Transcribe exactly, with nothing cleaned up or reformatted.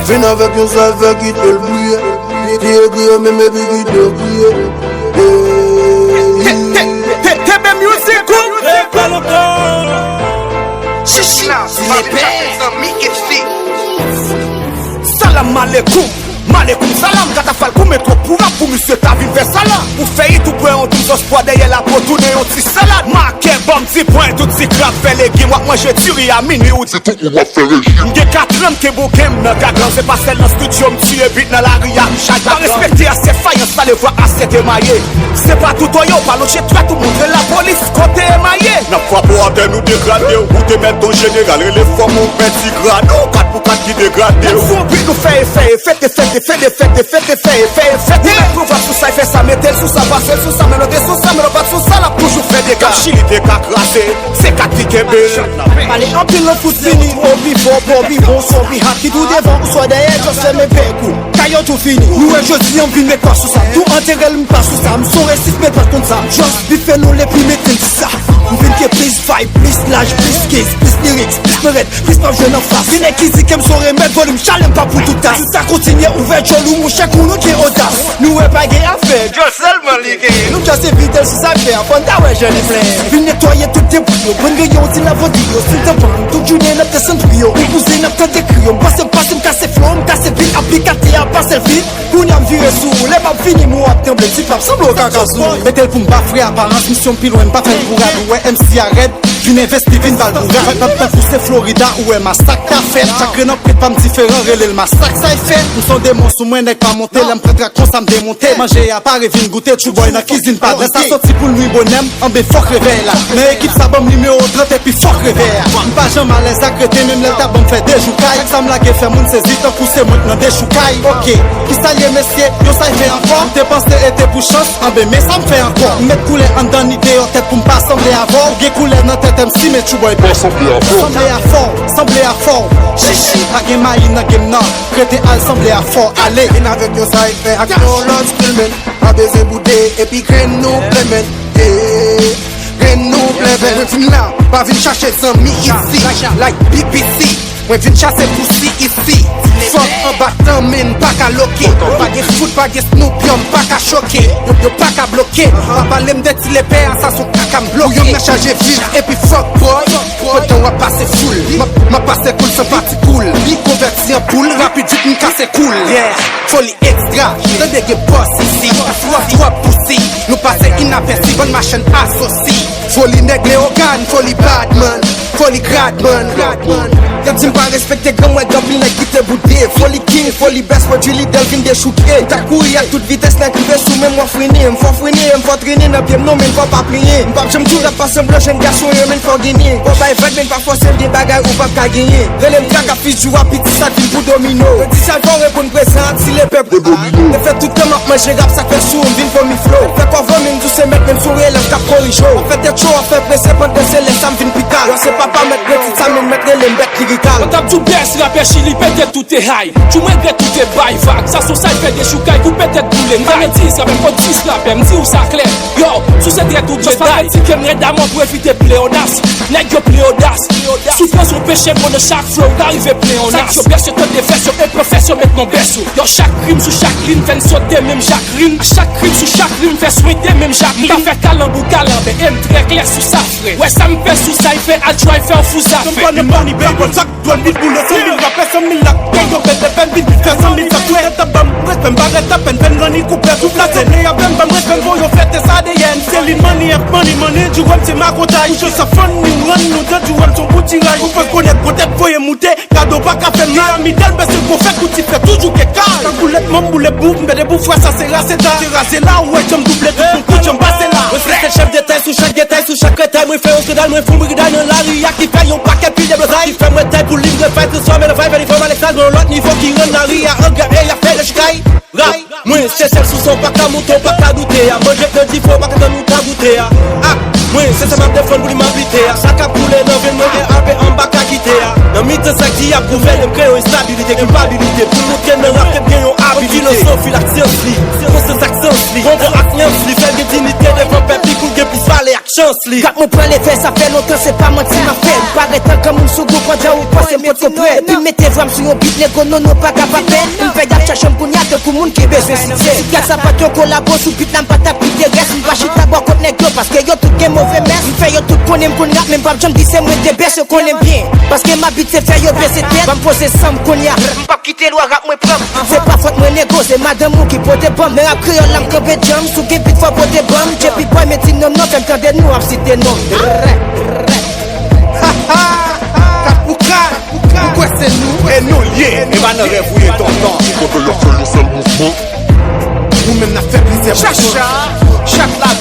Vin avèk yon sèl fè kite l briye. Li egri yo menm epi kite l briye. T B Music ou. Chichi, si lepè. Salam alekoum. Malekoum salam, katafal koumen twòp pou rap pou misye ta vin fè sala. Ou fè it ou pran yon douz ons pwa dèyè lapo tounen yon ti salad. Makè banm ti pwen, tout ti krab fè legim, w ap manje diri a minui ou di tout moun w ap fè rejim. M gen katran m kenbe yon game nan gaglan, se pa sèl nan estidyo m tiye bit nan lari a m chak pa respekte asye fayans, pa le vwa asye te maye. Se pa tout oyo, pa lonje twèt ou montre lapolis kote e maye. N ap frape w atè nou degrade w, ou te mèt ton jeneral, rele fanm ou pèdi grad, ou kat pou kat ki degrade w. Fè yon bit nou fè efè, efè, efè, efè, efè, efè, efè, efè, efè. Ou mèt pran vag sou sa, e fè sa, mete l sou sa, pase l sou sa, men lote sou sa, men lopat sou sa, l ap toujou fè dega. Chili te ka kraze, se kat ki kenbe l. Pale anpil nan fout fini, obi fò, obi bon, swa obi hak, ki tou devan, ou swa dèyè, just fèmen bèk ou. Kay yo tou fini, nou wè jodi an vin met pa sou sa. Tou antere l, m pa sou sa, m son resis, met pa konn sa. Just bife nou le pi mete l di sa. M vin ke plis vibe, plis laj, plis case, plis lyrics, plis meret. Plis m ap jwenn anfas. Gen nèg ki di ke m son remèd, volim chale m pa pou tout tas. Si sa kontinye ouvè djòl ou, monchè, kou nou gen odas. Nou wè pa gen afè, djòl sèlman li genyen. Nou just evite l sou sa k fè a, fò n ta wè jan li plen. Vin netwaye tout debri yo, bann ganyan ti lavandri yo, si l te vann, tout jounen n ap desann pri yo. Ou bouzen n ap tande kri yo, m pase, m pase, m kase flo, m kase bit, aplikatè a pase l vit. Kounye a m vire sou ou, lè m ap vini, men w ap tranble, ti pap sanble w kakazou. Mete l pou m pa fre aparans, misyon m pi lwen, m pa fè l pou rad. Ou wè M C a rèd, vin envesti, vin ba l bourad. Fèt m ap tankou se Florida, ou wè masak ka fèt. Chak grenn anprit pa m diferan, rele l masak sa e fèt. M son demon sou mwen, nèg pa monte, lè m pran trak konsa m demonte. Manje a pare, vin goute, tchou boy nan kizin pa. Lè sa soti pou l nwi bonè m, anben fòk revèy la. Nan ekip sa ban m nimewo trant epi fòk revèy a. M pa janm alèz ak rete, menm lè l ta ban m fè de jou kay. Sa m lage fè moun sezi tankou se mwen k nan dechoukay. Oke, kisa l ye mesye, yo sa y fè ankò? M te panse e te pou chans, anben men sa m fè ankò. M met koulè anndan ni deyò tèt pou m pa sanble avè w. Ou gen koulè nan tèt M C, men tchou boy pa sanble avè w. Sanble avè w, sanble avè w. Chichi, pa gen mayi nan game nan. Rete al sanble avè w, ale. Vin avèk yon sa y fè ak yon lòt stil, men. Pa bezwen boude, epi grenn nou plen, men. Yeah. Grenn nou plen, men. Mwen vin la, pa vin chache zanmi isi. Like B B C. Mwen vin chase pou C E C. Fòk anba tan, men pa ka loke. Pa gen fout, pa gen Snoop, yo m pa ka choke. Yo, yo pa ka bloke. Pa pale m de ti lepè a, sa s on kaka m bloke. Pou yo m nan chaje vit, epi fòk boy. Pandan w ap pase foul, m ap, m ap pase koul san pati koul. Li konvèti an poul, rapid vit m kase koul. Yeah, foli ekstra, tande gen bòs isi. Twòp, twòp pousi, nou pase inapèsi, bann machann asosi. Foli nèg Leyogàn, foli badman, foli gradman. Yo di m pa respekte granmwen, gen anpil nèg ki te boude. Foli king, foli bèst, pwodui lidè l vin dechouke. M ta kouri ak tout vitès, nèg rive sou men m, w ap frene. M fò frene, m fò trene nan pye m, non, men m fò pa plenyen. M p ap janm di w n ap pa sanblan, jèn gason yo, men fò genyen. Fò bay vag, men pa fòse l, gen bagay ou p ap ka genyen. Rele m Traka, fis di w a piti sa k vin pou domino. Yo di sa l fò reponn prezan ak si lepè. Te fè tout tan m ap manje rap, sa k fè sou m vin vomi flo. Fè kò vomi m, di w se mèt, men m se yon elèv k ap korije w. W ap fè tèt cho, w ap fè prese pandan se lè sa m vin pi kal. Yo se papa mèt, men tit sa menm mèt rele m bèt lirikal. Mwen t ap di w bèst rapè Chili, petèt ou te hay. Di w m regrèt ou te bay vag. Sa s on sa y fè dechoukay, koupe tèt boule. M pa mèt dis rapè, m pa dis rapè, m di w sa klè. Yo, si w se trèt ou Jedi. Yo, sa vle di ke m rèd amò pou evite pleyodas. Nèg yo pleyodas. Soufrans yon peche, bon, nan chak flow, ta rive plen yon nas. Yo bèse tèt de fès yo, e pwofès yo met nan bèso. Yo chak rim sou chak lin, fè n sote menm chak rim. Chak rim sou chak rim, fè swete menm chak rim. Ka fè kalanbou kalanbè, e m trè klè sou sa, frè. Wè sa m fè sou sa, y fè a try fè w fou zafè. Dwèl vit boule, san mil rapè, san mil lak. Gang yo pèt, fè m vin vit, fè san mil zak. Tèt ap ban m respè, m pa rèt apèn, fè n ranni koupè. Tout la sanble avè m, ban m respè, voye yo fète sa deyè n. Se li money after money, money, di wè m se makotay. Ou jwe sa fann, ni m rann nou, di wè m se yon boutiraj. Ou fè konnen gwo tèt voye moute, kado pa ka fè m. Miami dèl bèse gwo fèt, kouti fè toujou ke kay. Tankou lèt manm boule bouf, m pède pou fwa sa se rase ta. Se rase la, ou wè janm double tout, yon kout janm pase la. Mwen se chèf detay sou chak detay, sou chak retay, mwen fè yon skandal, mwen fon briday nan lari a ki fè yon pakèt pil de blozay. Ki fè mwen tèt pou liv refay, transfòme nan fay, fè li fòm Alexandre, yon lòt nivo ki rann lari a an grèv, e y ap fè rechikay. Rap, mwen se sèl sou son, pa ka moute, pa ka doute a. Manje kredi fò, pa ka tann ou ta goute a. Ak mwen, se sa m ap defann pou li m ap lite a. Sa k ap koule nan venn mwen, gen ape anba ka kite a. Nan mitan sa k di y ap gouvène, m kreye yon estabilite, kilpabilite. Pou montre nan rap ke m gen yon abilite. Filozofi l ak syans li, konsyans ak sans li, konpran ak nyans li, fè l gen diyite devan pèp li, pou l gen plis valè ak chans. Rap mwen pran leve, sa fè lontan, se pa manti m ap fè. M parèt an granmoun sou gou pandan ou panse m potko prè. Epi m mete vwa m sou yon bit, nego, non, non, pa ka pa pè. M fè y ap chache m kounye a tankou moun ki bezwen siksè. Si gad sa pa t yon kolabo sou bit la, m pa t ap kite rès. M pa chita bò kot nèg yo, paske yo tout gen move mès. M fè yo tout konnen m konn rap, men m p ap janm di se mwen te bès, yo konnen m byen. Paske m abitye fè yo bese tèt, ban m poze san m kounye a. M p ap kite lwa rap mwen pran m. Se pa fòt mwen, nego, se madanm ou ki pote ban m. Men rap kreyòl la m kanpe djanm, si w gen bit fò pote ban m. J P Boy, men ti nonm nan fè m tande nou ap site non m. Kapouka, ou kwè se nou? E nou l ye, e pa nan rèv ou ye tonton. Pandan y ap fè yon sèl mouvman. Ou menm n ap fè plizyè mouvman. Chacha, chat la